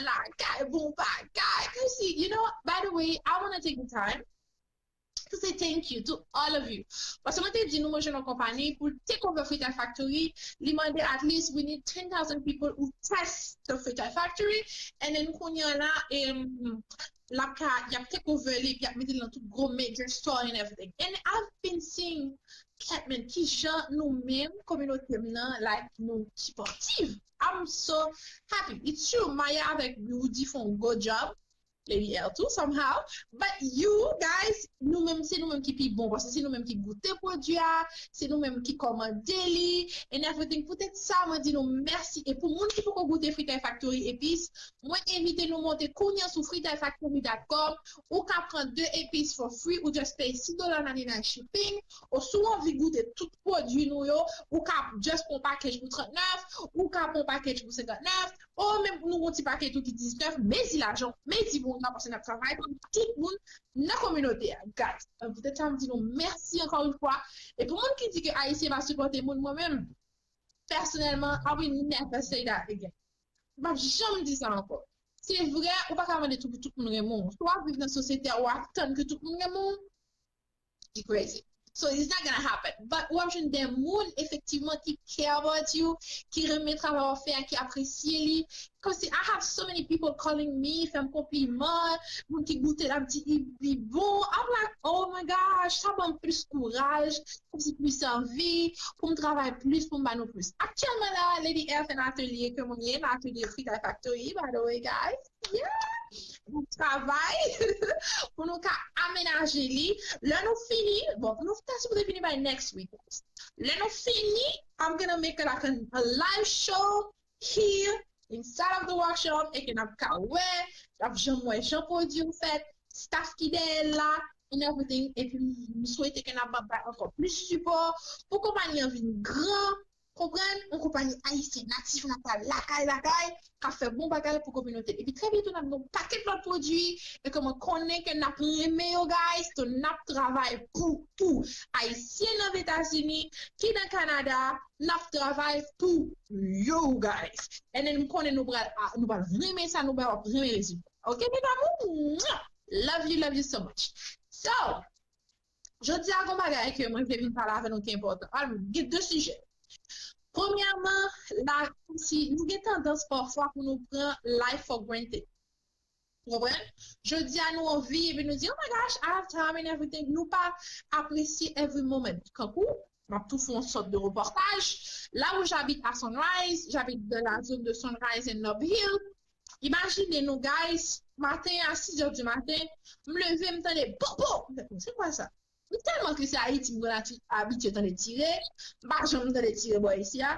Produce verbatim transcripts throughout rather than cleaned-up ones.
bagay, bon bagay. You see, you know, by the way, I want to take the time to say thank you to all of you. Paske mwen te di nou mwen jwenn yon konpani pou take over Fritai Factory. Li mande at least we need ten thousand people who test the Fritai Factory. And then kounye a la, um, l ap ka, y ap take over li, y ap mete l nan tout gwo major store and everything. And I've been seeing, Catman, ki jan nou menm, kominote m nan, like, nou sipòtif. I'm so happy. It's true, Maya avèk Rudy fè yon gwo job. Lady L too, somehow. But you guys, nou menm, se nou menm ki pi bon, paske se nou menm ki goute pwodui a, se nou menm ki kòmande li, and everything. Poutèt sa, mwen di nou mèsi. E pou moun ki poko goute Fritai Factory epis, mwen envite nou monte kounye a sou fritai factory dot com. Ou ka pran de epis for free, ou just pay sis dola ninety-nine shipping. Ou si w anvi goute tout pwodui nou yo, ou ka just pran package pou trannèf, ou ka pran package pou senkannèf, ou menm nou gon ti package tou ki diznèf, mezi lajan, mezi bon nan, paske n ap travay pou tout moun nan kominote a. Guys, poutèt sa, m di nou mèsi ankò yon fwa. E pou moun ki di ke Ayisyen pa sipòte moun, mwen menm, pèsonèlman, I will never say that again. M p ap janm di sa ankò. Se vre, ou pa ka mande tou pou tout moun renmen w. Si w ap viv nan sosyete a, w ap tann ke tout moun renmen w, you crazy. So it's not gonna happen. But w ap jwenn de moun efektivman ki care about you, ki renmen travay w ap fè a, ki apresye li. Kòmsi I have so many people calling me, fè m konpliman, moun ki goute l ap di li, li bon. I'm like, oh my gosh, sa ban m plis kouraj, kòmsi plis anvi pou m travay plis, pou m ba nou plis. Aktyèlman la, Lady L fè yon atelye ke mwen ye, yon atelye Fritai Factory, by the way, guys. Yeah! Nou travay pou nou ka amenaje li. Lè nou fini, bon, nou ta sipoze fini by next week. Lè nou fini, I'm gonna make like a, a live show here inside of the workshop, e ke n ap ka wè, n ap janm wè jan pwodui yo fèt, staff ki dèyè l la, and everything. Epi m swete ke n ap bay ankò plis sipò pou konpayi an vin gran, konprann, yon konpayi ayisyen natif natal, lakay lakay, k ap fè bon bagay pou kominote l. Epi trè byento n ap gen yon pakèt lòt pwodui, e ke mwen konnen ke n ap renmen yo, guys, so n ap travay pou tou. Ayisyen nan Etazini, ki nan Kanada, n ap travay pou yo, guys. And then m konnen nou pral, ah, nou pral renmen sa, nou pral renmen rezilta. Ok, mes amours? Mwah! Love you, love you so much. So, jodi a, gon bagay ke mwen vle vin pale avè nou ki enpòtan. Al, gen de sijè. Premyèman, la, si nou gen tandans pafwa pou nou pran life for granted. Ou konprann? Jodi a, nou anvi, epi nou di, oh my gosh, I have time and everything. Nou pa apresye every moment. Kankou, m ap tou fè yon sòt de repòtaj. Là où j'habite à Sunrise, j'habite dans la zone de Sunrise and Nob Hill. Imajine nou, guys, maten a sis è di maten, m leve, m tande popo! M fè, se kwa sa? M tèlman ke se Ayiti m konn ati-, abitye tande tire, m pa janm tande tire bò isi a.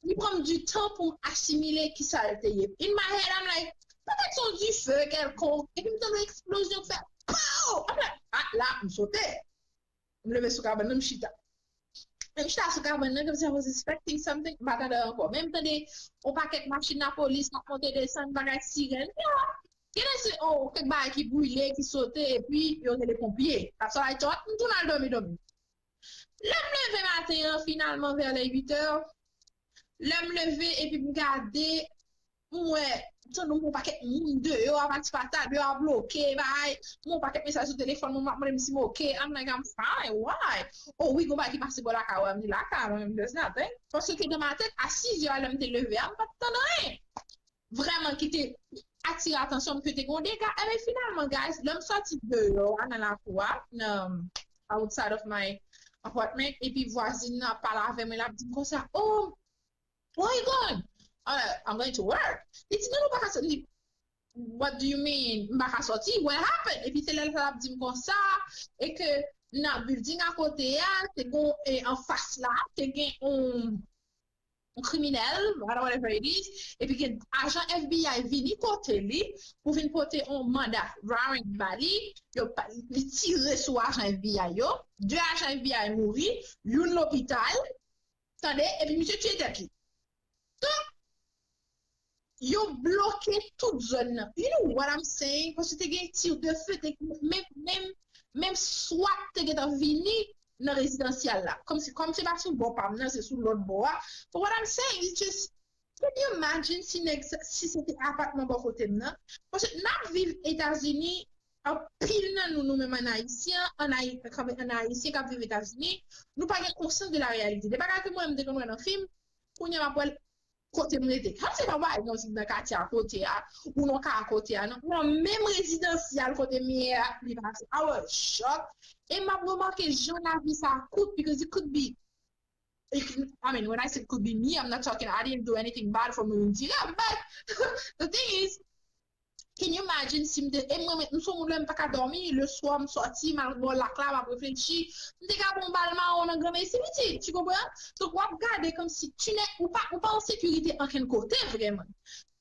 Li pran m du tan pou m asimile ki sa l te ye. In my head, I'm like, petèt se yon dife kèlkonk, epi m tande yon eksplozyon k fè pow! I'm like, ah, la, m sote. M leve sou kabann nan, m chita. M chita sou kabann nan, kòmsi I was expecting something, m pa tande ankò. Men m tande yon pakèt machin lapolis k ap monte desann, bagay sirèn. Yo, genlè se, oh, kèk bagay ki brile, ki sote, epi yo rele ponpye. That's what I thought. M tounen al dòmi, dòmi. Lè m leve maten an, finalman, vè lè uit è, lè m leve epi m gade, m wè, m tande yon pakèt moun deyò a pati pata, deyò a bloke, bay, m wè yon pakèt mesaj sou telefòn mwen, m ap mande m si m oke. I'm like, I'm fine, why? Oh wi, gon bagay ki pase bò lakay ou a, m di lakay mwen, there's nothing. Paske dans ma tête, a sis è a, lè m te leve a, m pa t tande anyen. Vrèman ki te atire atansyon m ke te gen yon dega. Ebyen, finalman, guys, lè m sòti deyò a, nan lakou a, nan outside of my apartment, epi vwazin nan ap pale avè mwen, l ap di m konsa, oh, where you going? Uh, I'm going to work. Li di, non, non, ou pa ka sòti. What do you mean? M pa ka sòti? What happened? Epi se lè l ap di m konsa, e ke nan building akote a, te gen, e, anfas la, te gen yon yon kriminèl, whatever it is, epi gen ajan F B I vini kote li pou vin pote yon manda warrant ba li, yo pa, li tire sou ajan F B I yo, de ajan F B I mouri, youn lopital, tande, epi misye tiye tèt li. Donk, yo bloke tout zòn nan. You know what I'm saying? Paske te gen tir de feu, te, menm, menm, menm swat te gentan vini nan rezidansyèl la. Kòmsi, kòm se pa sou bò pa m nan, se sou lòt bò a. But what I'm saying is just, Can you imagine si nèg sa- si se te apatman bò kote m nan? Paske n ap viv Etazini, anpil nan nou, nou menm an Ayisyen, an Ayi- an Ayisyen k ap viv Etazini, nou pa gen konsyans de la reyalite. De bagay ke mwen m te konn wè nan fim, kounye a m ap wè l kote m rete. Kòm se pa bagay nan nan katye a kote a, ou nan ka a kote a, non. Nan menm rezidansyal kote m ye a, li pase. I was shocked. E m ap remake jan lavi sa kout, because it could be, it could- I mean, when I say could be me, I'm not talking, I didn't do anything bad for Marin Tira, but the thing is, can you imagine si m te, e mwen, mwen, m se yon moun lè m pa ka dòmi, le swa m sòti, m al bò lak la, m ap reflechi, m te ka pran yon bal mawon nan granmesi pitit, tu comprends? Donk, w ap gade kòmsi tu n'es, ou pa, ou pa an sekirite ankenn kote, vrèman.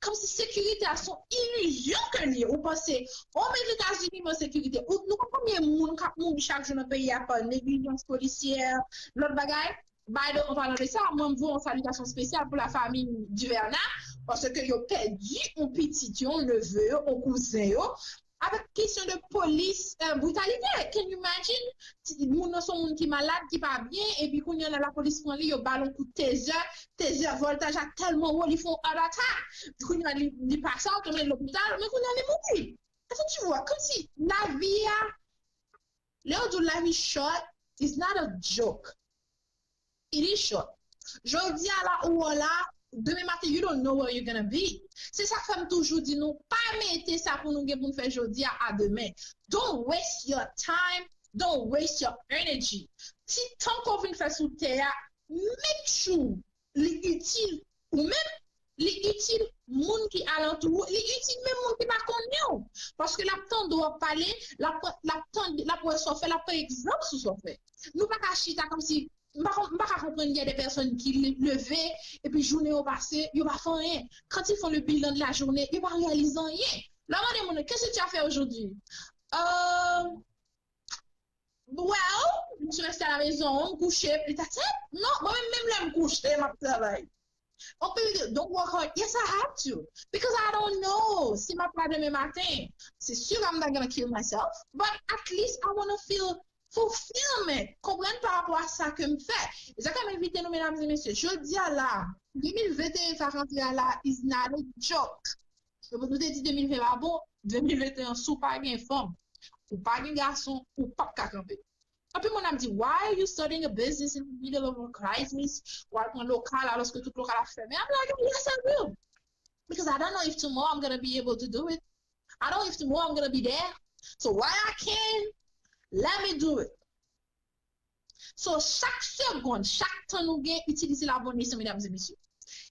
Kòmsi sekirite a se yon ilizyon ke l ye. Ou panse, o, men Etazini, mwen sekirite. Ou, nou konn konbyen moun k ap mouri chak jou nan peyi a pa neglijans polisyè, lòt bagay? By the, an palan de sa, mwen, m voye yon salitasyon espesyal pou la fanmi Duverna, paske yo pèdi yon pitit yo, yon neve yo, yon kouzen yo, avèk kesyon de polis, eh, britalite. Can you imagine? Ti- Moun nan se yon moun ki malad, ki pa byen, epi kounye a la, lapolis pran li, yo ba l yon kout tezè, tezè vòltaj la tèlman wo, li fè yon heart attack. Kounye a, li, li pase out, yo mennen l lopital, men kounye a, li mouri. Èske tu vois? Kòmsi lavi a, lè yo di w life is short, it's not a joke. It is short. Jodi a la, ou wè la, demen maten, you don't know where you're gonna be. Se sa k fè m toujou di nou, pa mete sa pou nou gen pou n fè jodi a, a demen. Don't waste your time, don't waste your energy. Ti tan ke w vin fè sou tè a, make sure li itil ou menm, li itil moun ki alantou ou, li itil menm moun ki pa konnen w. Paske l ap tande w ap pale, l ap, l ap tande, l ap wè sa w fè, l ap pran egzanp sou sa w fè. Nou pa ka chita kòmsi, m pa, m pa ka konprann gen de pèsòn ki le- leve, epi jounen yo pase, yo pa fè anyen. Quand ils font le bilan de la journée, yo pa reyalize anyen. Lè w mande moun, qu'est-ce que tu as fait aujourd'hui? Euh, Well, m sou reste à la maison, m kouche, li ta tèt. Non, mwen menm, menm lè m kouche, m ap travay. On peut dire, don't work hard. Yes, I have to. Because I don't know si m ap la demen maten. C'est sûr, I'm not gonna kill myself. But at least I wanna feel fulfillment. Konprann pa rapò a sa ke m fè. E sa k ap envite nou, medam e mesye. Jodi a la, de mil venteyen sa k antre a la is not a joke. Nou te di de mil ven pa bon, de mil venteyen si w pa gen fanm, ou pa gen gason, ou p ap ka kanpe. Anpil moun ap di, why are you starting a business in the middle of a crisis? Ou al pran lokal alòske tout lokal ap fèmen. I'm like, yes, I will. Because I don't know if tomorrow I'm gonna be able to do it. I don't know if tomorrow I'm gonna be there. So while I can, let me do it. So, chak segonn, chak tan nou gen, itilize l a bon esyan, medam e mesye.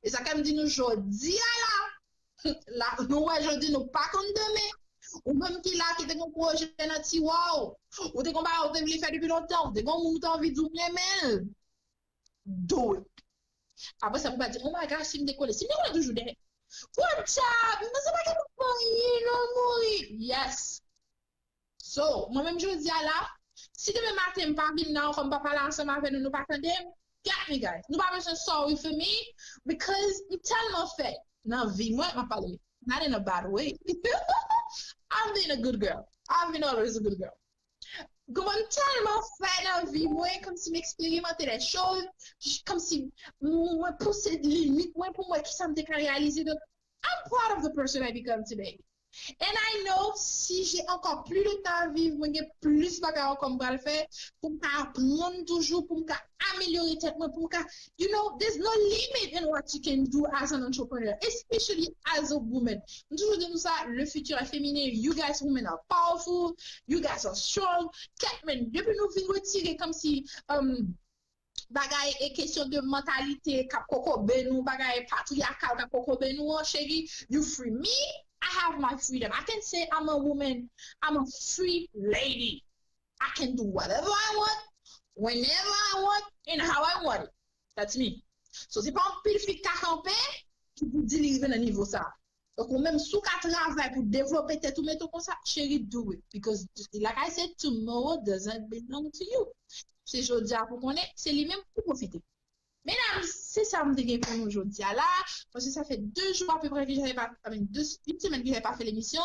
E sa k fè m di nou jodi a la, la, nou wè jodi, nou pa konn demen. Ou menm ki la, ki te gen pwojè nan tiwa w, ou te gen bagay ou te vle fè depi lontan, ou te gen moun ou te anvi di w renmen l, do it. Apre sa, pou pa di, oh my gosh, si m te konnen, si m te konnen toujou dèyè. Good job! M panse pa gen moun mouri, non, mouri. Yes. So, mwen menm jodi a la, si demen maten m pa vin la ankò, m pa pale ansanm avè nou, nou pa tande m, get me, guys. Nou pa bezwen sorry for me, because m tèlman fè nan vi mwen, m ap pale, not in a bad way. I'm being a good girl. I've been always a good girl. Kòman m tèlman fè nan vi mwen, kòmsi m eksperimante de choz, kòmsi mwen pouse limit mwen pou m wè kisa m te ka reyalize. Donk, I'm proud of the person I become today. And I know si j'ai encore plus de temps à vivre, mwen gen plis bagay ankò m pral fè pou m ka aprann toujou, pou m ka amelyore tèt mwen, pou m ka, you know, there's no limit in what you can do as an entrepreneur, especially as a woman. M toujou di nou sa, le futur est féminin, you guys women are powerful, you guys are strong. Kèt men, depi nou vin retire kòmsi, um, bagay e kesyon de mantalite k ap kokobe nou, bagay patriyakal k ap kokobe nou an, cheri, you free. Me, I have my freedom. I can say I'm a woman, I'm a free lady. I can do whatever I want, whenever I want, and how I want it. That's me. So, se pa anpil fi k ka kanpe ki pou di li rive nan nivo sa. Donk, ou menm, si w ka travay pou devlope tèt ou, mete w konsa, cheri, do it. Because, like I said, tomorrow doesn't belong to you. Se jodi a pou konnen, se li menm pou pwofite. Medam, se sa m te gen pou nou jodi a la, paske sa fè de jou apeprè ke j'avais pas, I mean, de, une semaine que j'avais pas fait l'émission,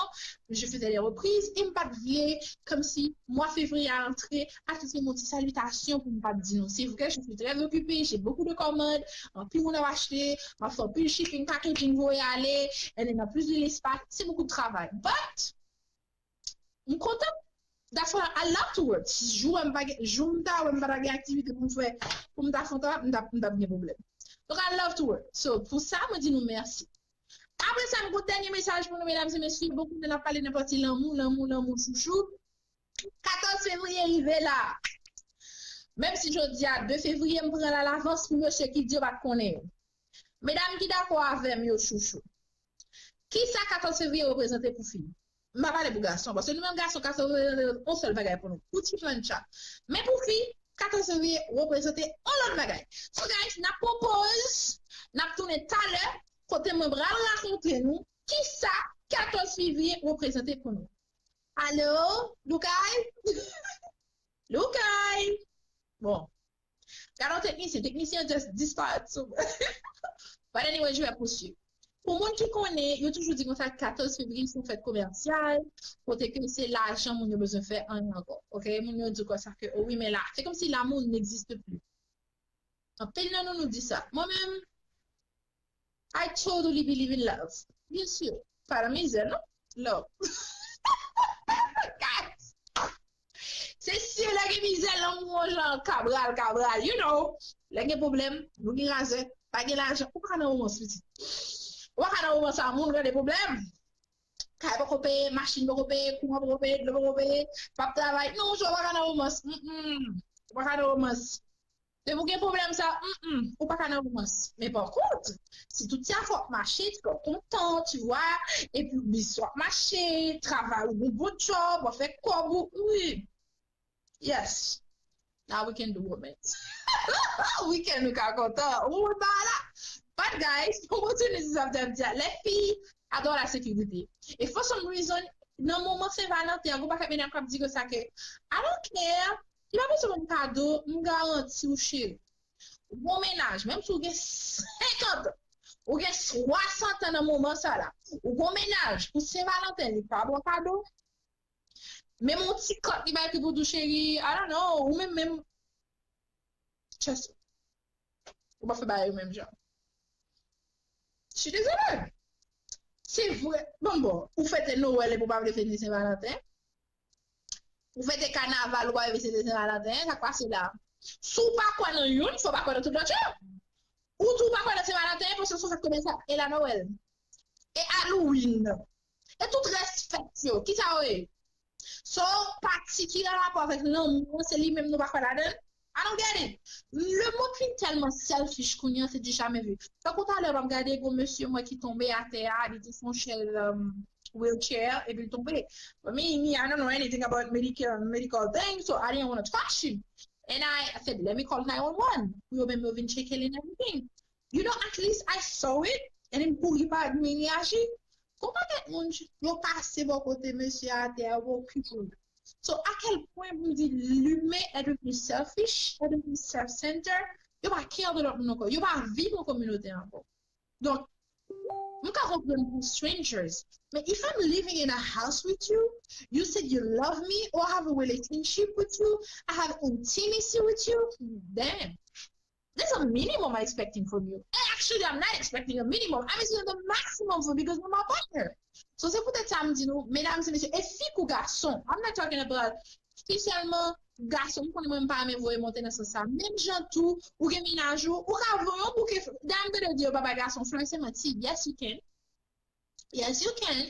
je faisais des reprises, e m pa t vle, kòmsi mwa fevriye a antre, atis mwen yon ti salitasyon pou m pa t di nou. Se vre, je suis très occupée, j'ai beaucoup de commandes, anpil moun ap achte, m ap fè anpil shipping, packaging, voye ale, and then an plis de l'espace, c'est beaucoup de travail. But, m kontan. That's why I love to work. Si jou m pa gen, jou m ta wè m pa ta gen aktivite pou m fè, pou m ta fè, m t ap, m t ap gen pwoblèm. Donk, I love to work. So, pou sa, mwen di nou mèsi. Apre sa, m gon dènye mesaj pou nou, medam e mesye. Bon, kounye a n ap pale nenpòt ki lanmou, lanmou, lanmou, chouchou. Katòz fevriye rive la. Menm si jodi a de fevriye, m pran l alavans pou mesye ki di yo pa t konnen yo. Medam ki dakò avè m yo, chouchou. Kisa katòz fevriye reprezante pou fi? M pa pale pou gason, paske nou menm gason, katòz fevriye reprezante yon sèl bagay pou nou. Pou ti plantcha. Men pou fi, katòz fevriye reprezante yon lòt bagay. So guys, n ap pran poz, n ap tounen talè, kote mwen pral rakonte nou kisa katòz fevriye reprezante pou nou. Alo, Loukay? Loukay! Bon. Gade yon teknisyen, teknisyen just disparèt sou mwen. But anyway, je vais poursuivre. Pou moun ki konnen, yo toujou di konsa, katòz fevriye se yon fèt komèsyal, kote ke se lajan moun yo bezwen fè anyen ankò. Ok? Moun yo di konsa ke, oh wi, men la, se kòmsi l'amour n'existe plus. Anpil nan nou, nou di sa. Mwen menm, I totally believe in love. Byen si. Pa nan mizè, non? Love. Guys, se si lè gen mizè, lanmou an jan kabral, kabral, you know. Lè gen pwoblèm, nou gen razè, pa gen lajan, ou pa nan romans, pitit. Ou pa ka nan romans a moun, gen de pwoblèm. Kay poko peye, machin poko peye, kouran poko peye, dlo poko peye, p ap travay. Non, ou pa ka nan romans. Mm, mm. Ou pa ka nan romans. Depi w gen pwoblèm sa, mm, mm, ou pa ka nan romans. Men pa kont, si tout sa fè w ap mache, fè w kontan, tu vois, epi w biznis w ap mache, travay ou bon, bon job, w ap fè kòb ou, wi. Yes. Now we can do romance. We can, nou ka kontan. Ou wè ba la. But guys, pou kontinye sa m t ap di a, lè fi adore la sécurité. E for some reason, nan moman Sen Valanten an, gon pakèt medam k ap di konsa ke, I don't care. Li pa bezwen ban m kado, m garanti w cheri. Ou gon mennaj, menm si w gen senkant an, ou gen swasant an nan moman sa la, ou gon mennaj, pou Sen Valanten, li pa ba w kado. Menm yon ti kòt li bay pou di w cheri, I don't know, ou menm menm, just, ou pa fè bagay yo menm jan. Je suis désolée. Se vre. Bon, bon, ou fete Nwèl epi ou pa vle fete Sen Valanten. Ou fete kanaval, ou pa vle fete Sen Valanten. Sa k pase la? Si w pa kwè nan youn, fò w pa kwè nan tout lòt yo. Ou di w pa kwè nan Sen Valanten, paske se yon fèt komèsyal. E la Nwèl? E Halloween? E tout rès fèt yo, kisa yo ye? So, pati ki gen rapò avèk lanmou an, se li menm nou pa kwè ladan l? I don't get it. Le monde fin tèlman selfish kounye a, se du jamais vu. Tankou talè, m ap gade gon mesye mwen ki tonbe atè a, li te sou yon chèz, um, wheelchair, epi l tonbe. But me, me, I don't know anything about medical, medical things, so I didn't want to touch him. And I, I said, let me call nine one one. Pou yo menm yo vin tcheke li and everything. You know, at least I saw it, and m kouri pa di m reyaji. Gon pakèt moun, yo pase bò kote mesye atè a, yo pa okipe l. So, a kèl pwen pou m di limen est devenu selfish, est devenu self-centered, yo pa care de lòt moun ankò, yo pa viv an kominote ankò. Donk, m ka konprann pou strangers, men if I'm living in a house with you, you said you love me or I have a relationship with you, I have intimacy with you, damn. There's a minimum I'm expecting from you. And actually, I'm not expecting a minimum. I'm expecting the maximum from you because you're my partner. So, se poutèt sa m di nou, medam e mesye, e fi kou gason, I'm not talking about espesyalman gason, m konnen mwen m pa renmen voye monte nan sans sa. Menm jan tou, ou gen mennaj ou, ou ka voye yon bouke, dam de Dye yo pa bay gason flè, se manti. Yes, you can. Yes, you can.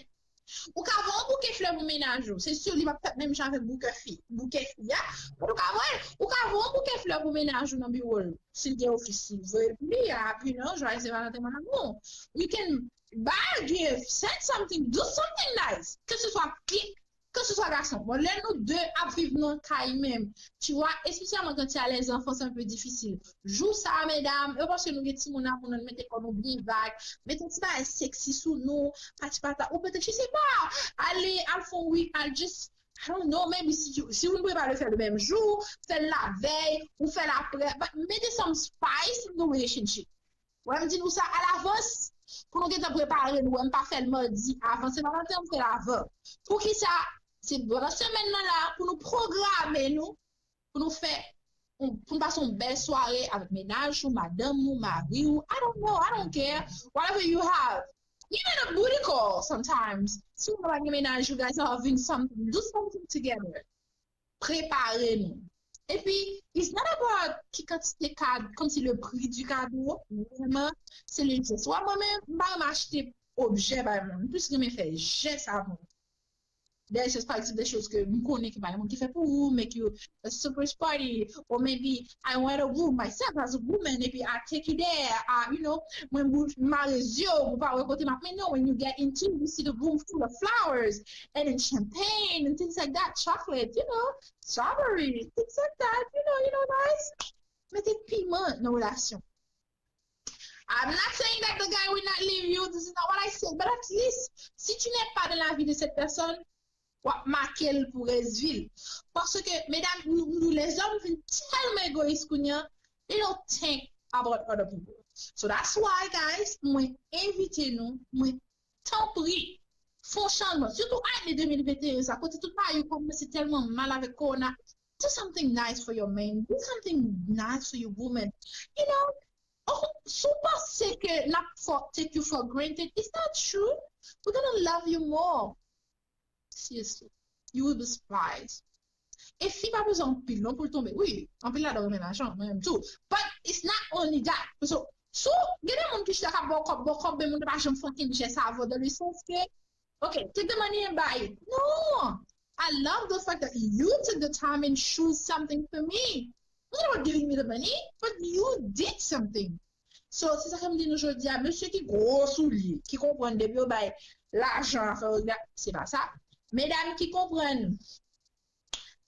Ou ka voye yon bouke flè pou mennaj ou. Se si li p ap fèt menm jan avèk bouke fi, bouke fi a. Ou ka voye, ou ka voye yon bouke flè pou mennaj ou nan biwo l. Si l gen ofis, si l voye l pou li, a, you know, joyeux Saint-Valentin, mon amour. You can buy a gift, send something, do something nice. Ke se swa fi, ke se swa gason. Bon, lè nou de ap viv nan kay menm, tu vois, espesyalman quand il y a les enfants, c'est un peu difficile. Jou sa, medam, e paske nou gen timoun nan pou nou mete kò nou byen vag, mete yon ti bagay seksi sou nou, pati pata, ou petèt, je sais pas, ale, al fè yon week, al just I don't know, maybe si, si ou prepare fè l menm jou, fè l lavèy, ou fè l apre, but mete some spice in the relationship. Wè, m di nou sa alavans, pou nou gentan prepare nou, wè, m pa fè l madi avan Sen Valanten, m fè l avan. Poukisa? Se pandan semèn nan la, pou nou pwograme nou, pou nou fè, pou nou pase yon bèl sware avèk mennaj ou, madanm ou, mari ou, I don't know, I don't care, whatever you have. Even a booty call sometimes. Si w pa gen mennaj, you guys are having something, do something together. Prepare nou. Epi, it's not about ki kantite kad, kòmsi le prix du cadeau, vrèman, se le geste. Wè, mwen menm, m pa renmen achte objè bay moun. M plis renmen fè jès avè moun. There's just, pa egzanp, de choz ke m konnen ki pa gen moun ki fè pou ou, make you a surprise party, or maybe I want a room myself as a woman, epi I take you there, I, you know, mwen bou- mare zye w, ou pa wè kote m ap mennen w, when you get into, you see the room full of flowers, and then champagne, and things like that, chocolate, you know, strawberry, things like that, you know, you know, nice. Mete piman nan relasyon. I'm not saying that the guy will not leave you. This is not what I said. But at least, si tu n'es pas dans la vie de cette personne, w ap make l pou rès vi l. Paske, medam, nou, nou lèzòm vin tèlman egoyis kounye a, they don't think about other people. So that's why, guys, mwen envite nou, mwen tanpri, fè yon chanjman. Sitou ane de mil venteyen sa, kote tout bagay yo kòmanse tèlman mal avèk kowona. Do something nice for your man. Do something nice for your woman. You know, oh, si w panse ke n ap for, take you for granted, it's not true. We're gonna love you more. Seriously. You will be surprised. E fi pa bezwen anpil non pou l tonbe. Wi, anpil ladan renmen lajan, mwen menm tou. But it's not only that. So, so, gen de moun ki chita k ap ba w kòb, ba w kòb, men moun nan pa janm fè okenn jès avè w, dans le sens ke, okay, take the money and buy it. No! I love the fact that you took the time and choose something for me. You know, giving me the money, but you did something. So, se sa ke m di nou jodi a, mesye ki gwo soulye, ki konprann depi yo bay lajan a fè yo, se pa sa. Medam ki konprann,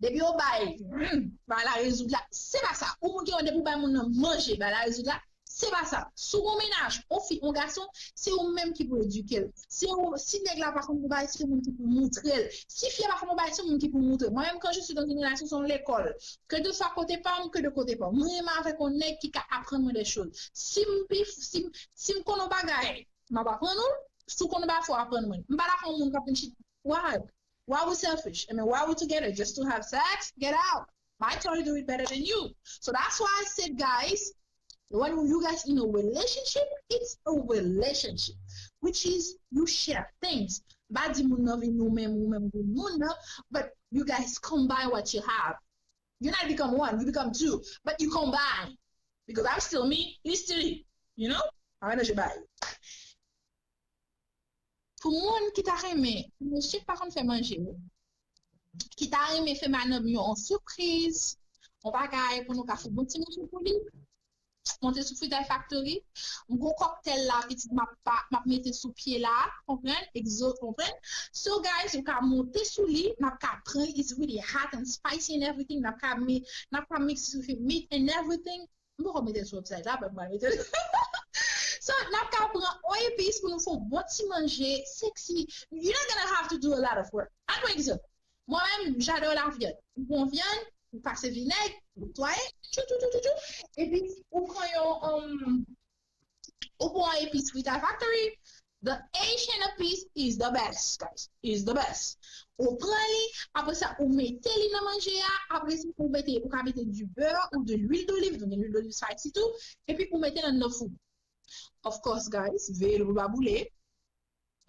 depi yo bay, hmm, bay la rezoud la, se pa sa. Ou moun ki konn depi w bay moun nan manje, bay la rezoud la, se pa sa. Si w gon mennaj, on fi, on gason, se ou menm ki pou edike l. Se ou, si nèg la pa konn pou bay, se ou menm ki pou moutre l. Si fi a pa konn pou bay, se ou menm ki pou moutre l. Mwen menm, quand je suis dans une relation, se yon lekòl. Ke de swa kote pa m, ke de kote pa w. Mwen renmen avèk yon nèg ki ka aprann mwen de choz. Si m pi, si m, si m konn yon bagay, m ap aprann ou l. Si w konn yon bagay, fò w aprann mwen. M pa dakò yon moun k ap vin chita. Why? Why we selfish? I mean, why we together? Just to have sex? Get out. My toy do it better than you. So that's why I said, guys, when you guys in a relationship, it's a relationship, which is you share things. M pa di moun nan vin ou menm, ou menm vin moun nan, but you guys combine what you have. You not become one, you become two, but you combine. Because I'm still me, he's still he. You know? Mwen menm jan m ye. Pou moun ki ta renmen, mesye pa konn fè manje, ki ta renmen fè madanm yo yon sipriz, yon bagay pou nou ka fè bon ti manje pou li, monte sou Fritay Factory. M gon kòktèl la, pitit, m ap pa, m ap mete sou pye la, konprann? Egzo, konprann? So, guys, ou ka monte sou li, n ap ka pran, it's really hot and spicy and everything, n ap ka mi-, n ap ka mix with meat and everything. M poko mete l sou website la, but m pral mete l. So, n ap ka pran yon epis pou nou fè yon bon ti manje sexy. You're not gonna have to do a lot of work. An pa egzanp, mwen menm, j'adore la viande. M pran vyann, m pase vinèg, m netwaye, tchou, tchou, tchou, tchou, tchou. Epi, ou pran yon, um, ou pran epis Fritay Factory. The Haitian epis is the best, guys. Is the best. Ou pran li, apre sa, ou mete li nan manje a, apre sa, ou mete, ou ka mete du beurre ou de l'huile d'olive, donk l'huile d'olive sa isi tou, epi ou mete l anndan fou. Of course, guys, veye l pou l pa boule.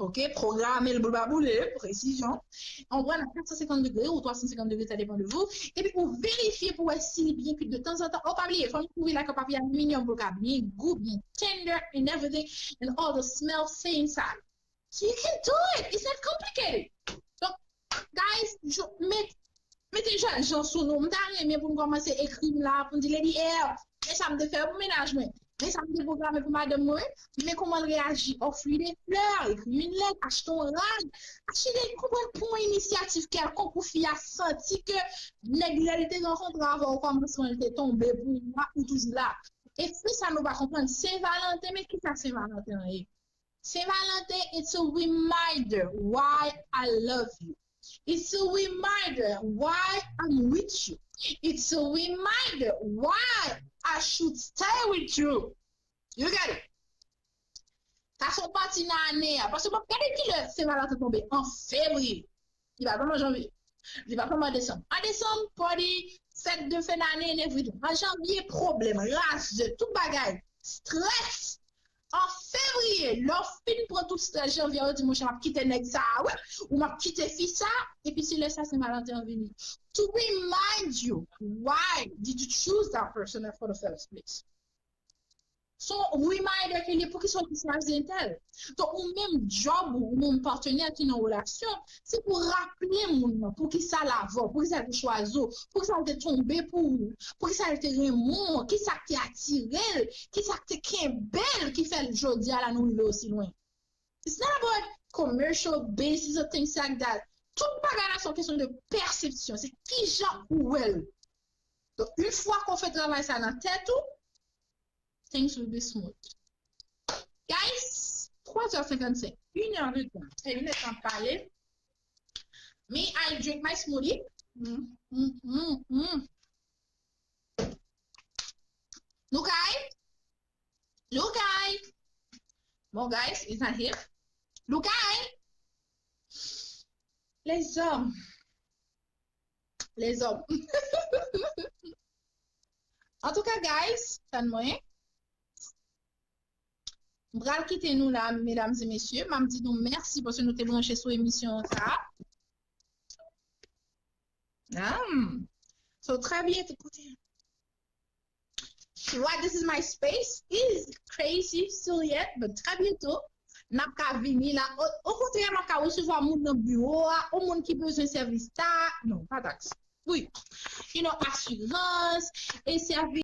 Ok, pwograme l pou l pa boule, presizyon. Ou pran nan kat san senkant degre ou twa san senkant degre, sa depann de vous. Epi ou verifye pou wè si li byen kuit de tanzantan. Oh, pa bliye, fò nou kouvri l ak yon papye aliminyòm pou l ka byen gou, byen tender and everything, and all the smell stay inside. So you can do it. It's not complicated. Donk, guys, met, mete jènjan sou nou. M ta renmen pou n kòmanse ekri m la, pou n di, Lady L, men sa m te fè pou mennaj mwen. Men sa m te pwograme pou madanm mwen. Men kòman l reyaji. Ofri de flè, ekri yon lèt, achte yon rad. Achte de, konprann, pran yon inisyativ kèlkonk pou fi a santi ke nèg lè l te rankontre avè w okòmansman, l te tonbe pou ou a, ou toujou la. E se sa nou pa konprann. Sen Valanten, men kisa Sen Valanten an ye? Sen Valanten, it's a reminder why I love you. It's a reminder why I'm with you. It's a reminder why I should stay with you. You get it? Sa se yon pati nan ane a. Paske m ap gade kilè Sen Valanten tonbe an fevriye. Li pa kòmanse janvye. Li pa kòmanse desanm. An desanm, party, fèt de fen d'ane and everything. An janvye, pwoblèm, razè, tout bagay, strès. An fevriye, lè w fin pran tout strès janvye, ou di, monchè, m ap kite nèg sa a, wi, ou m ap kite fi sa a, epi se lè sa Sen Valanten an vini. To remind you, why did you choose that person for the first place? Se yon reminder ke li, poukisa w te chwazi entèl. Donk, ou menm djòb ou, ou menm patnè ki nan relasyon, se pou raple moun nan poukisa l avè w, poukisa l te chwazi w, poukisa l te tonbe pou ou, poukisa l te renmen w, kisa k te atire l, kisa k te kenbe l ki fè l jodi a la nou rive osi lwen. It's not about commercial basis or things like that. Tout bagay la se yon kesyon de pèsepsyon, se kijan ou wè l. Donk, yon fwa ke w fè travay sa nan tèt ou, things will be smooth. Guys, twa zè senkannsenk, inè de tan. Se inè de tan pale. Me, I drink my smoothie. Mm, mm, mm, mm. Lukai? Lukai? Bon, guys, is not here. Lukai? Lèzòm. Lèzòm. Antouka, guys, tann mwen. M pral kite nou la, medam e mesye. M ap di nou mèsi paske nou te branche sou emisyon sa a. Ah. So, trè byento, kote? What, this is my space is crazy still yet, but trè byento, n ap ka vini la. O, okontrè, m ap ka resevwa moun nan biwo a, ou moun ki bezwen sèvis ta. Non, pa taks. Wi. You know, asirans, e sèvis